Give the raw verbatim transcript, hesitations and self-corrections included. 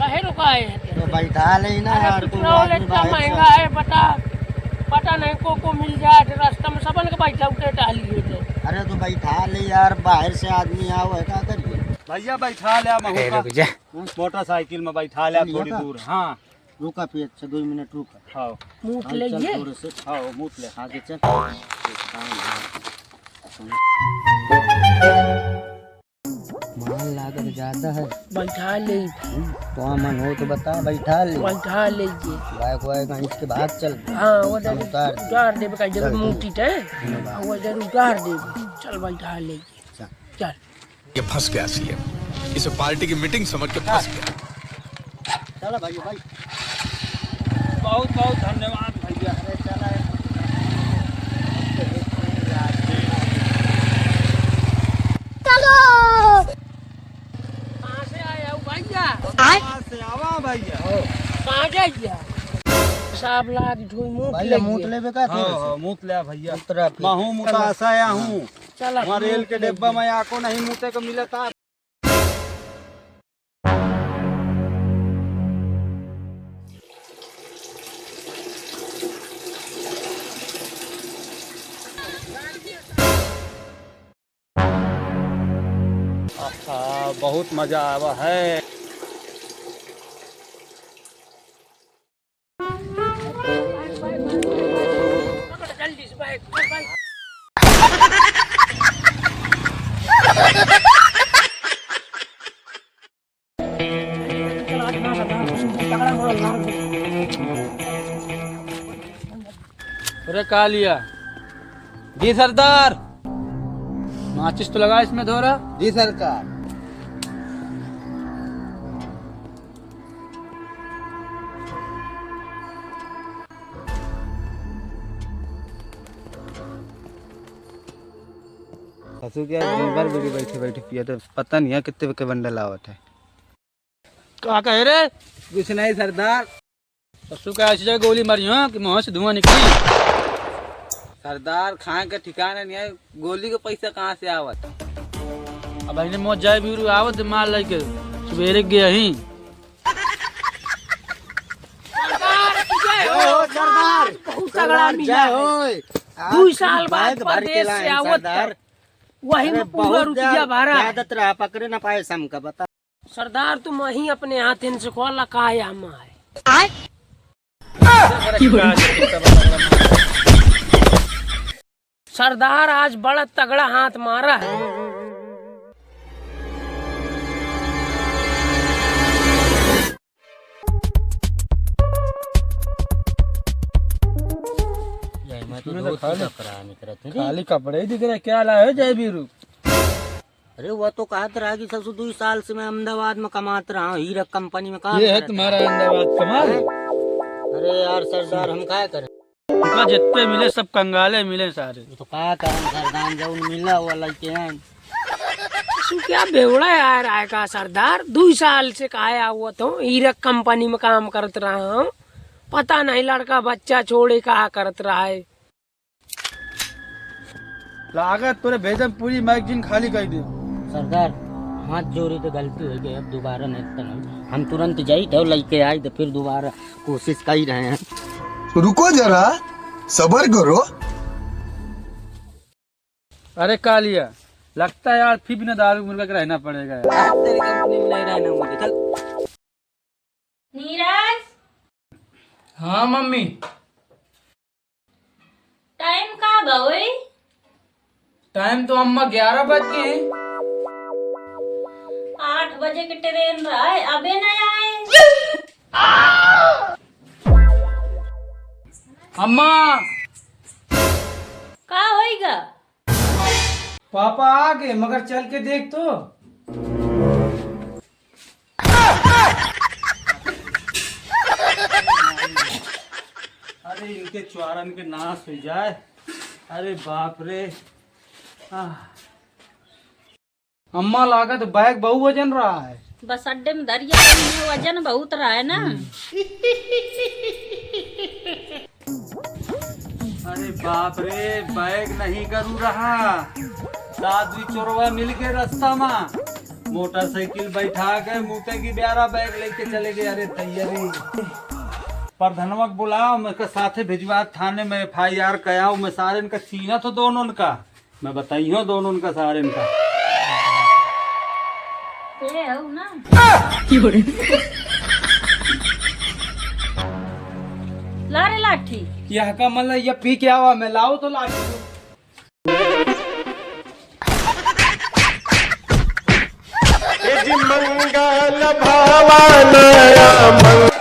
काहे रुकाए है? तो बैठा ले ना अरे यार, तू पेट्रोल आदमी इतना बाहर से महंगा है, पता, पता नहीं को को मिल जाए रास्ता में, सबन के बैठा उठे टहली हो जाए। अरे तो बैठा ले यार, बाहर से आदमी आओ है, का करिए? भैया बैठा ले, महू अरे का रुक जा। मोटरसाइकिल में बैठा ले चलिए थोड़ी का? दूर। हाँ। रुका फिर, अच्छा, दो मिनट रुका। हाँ। मूत हाँ, ले चल ये। थोड़े से। हाँ, मूत ले। आगे चल। माल लागत ज्यादा है। बैठा ले। हम्म, तो मन हो तो बता, बैठा ले। बैठा ले ये। बाइक वाइक खींच के भाग चल। हाँ, वो हम इधर उतार दे। उतार देबे का जब चल, मूती ते। हाँ। वो इधर उतार देबे। चल बैठा ले ये। चल। चल। ये फंस गया सीएम, इसे पार्टी की मीटिंग समझ के फंस गया। चलो भाई, भाई। बहुत बहुत धन्यवाद भैया। अरे चला। चलो। कहाँ से आया हो भैया? कहाँ से आवा भैया? कहाँ जाइया? साहब लाग ढोई मूत भैया, ले मूत ये। लेबे का हाँ, तेरे से? हाँ, मूत ले भैया। उतरा फिर। महू मुतासा आया हूँ। चला, वहाँ रेल के डिब्बा में आको नहीं मूते को मिला था। आहा, बहुत मजा आवा है। अरे का लिया? जी सरदार। माचिस तो लगा इसमें थोड़ा। जी सरकार। ससुर के यहाँ दिन भर बीड़ी बैठे बैठे पिया, तो पता नहीं है कितने के बंडल आवत है। का कहे रे? कुछ नहीं सरदार। ससुर का ऐसी जगह गोली मारी हो कि मुँह से धुआं निकली। सरदार, खाए का ठिकाना नहीं है, गोली का पैसा कहाँ से आवत? अब इन्हें मौत जाए भी आवत माल लेके, सुबेरे गया ही। सरदार, जय हो, सरदार। बहुत तगड़ा सरदार, मिला जय है। हो। दुई साल बाद परदेस से आवत, वही में पूरा रुपया भरा है। आदत रहा, पकड़े ना पाए सम का, बता। सरदार, तुम वहीं अपने हाथ इनसे खोला, का या हम आए। आय? सरदार आज बड़ा तगड़ा हाथ मारा है। यही में तो इसमें तो धोती खाली, कपड़ा निकलत है। खाली कपड़े ही दिख रहे, क्या लाए हो जय बीरू? अरे, वो तो कहत रहा कि ससुर, दुई साल से मैं अहमदाबाद में कमात रहा हूँ, हीरक कंपनी में काम ये है करत तुम्हारा रहा। अहमदाबाद कमाल? अरे यार सरदार, हम काय करें? उनका जितने मिले, सब कंगाले मिले सारे। तो का करें सरदार, जौन मिला वो लइके हैं। तू क्या बेवड़ा यार आए का सरदार? दुई साल से काहे आवत हो? हीरक कंपनी में काम करत रहा हूँ, पता नहीं लड़का बच्चा छोड़े का करत रहा है। लागत तोरे भेजम पूरी मैगजीन खाली कर दे। सरदार, हाथ जोड़ी तो गलती हो गई, अब दोबारा नहीं तो नहीं। हम तुरंत जाई तो लइके आई तो फिर दोबारा कोशिश कर रहे हैं। रुको जरा, सबर करो। अरे कालिया, लगता है यार फिर बिना दारू मुर्गा के रहना पड़ेगा यार। आज तेरी कंपनी में नहीं रहना मुझे, चल। नीरज। हाँ मम्मी। टाइम का बा ओए? टाइम तो अम्मा ग्यारह बज गए हैं। आठ बजे के ट्रेन रहा है, अबे नहीं आए। अम्मा। का होइगा? पापा आ गए, मगर चल के देख तो। अरे इनके च्वारन के नाश हो जाए। अरे बाप रे। आह। अम्मा लागत बैग बहु वजन रहा है। बस अड्डे में धरिया में वजन बहुत रहा है ना। हम्म। अरे बाप रे, बैग नहीं करू रहा। साधु चोरवा मिल के रास्ता में। मोटरसाइकिल बैठा के मूते की ब्यारा बैग लेके चले गए। अरे तैयारी। प्रधनवा के बुलाओ, मैं के साथे भिजवा थाने में एफ आई आर कराओ, मैं सारेन का चीन्हत हो दोनों का। मैं बताइयो दोनों का सारेन का। ए हऊ ना। ला रे लाठी। यह का मतलब, ये पी के आवा, मैं लाओ तो लाठी। ए जी मंगल भावा नया मंगल।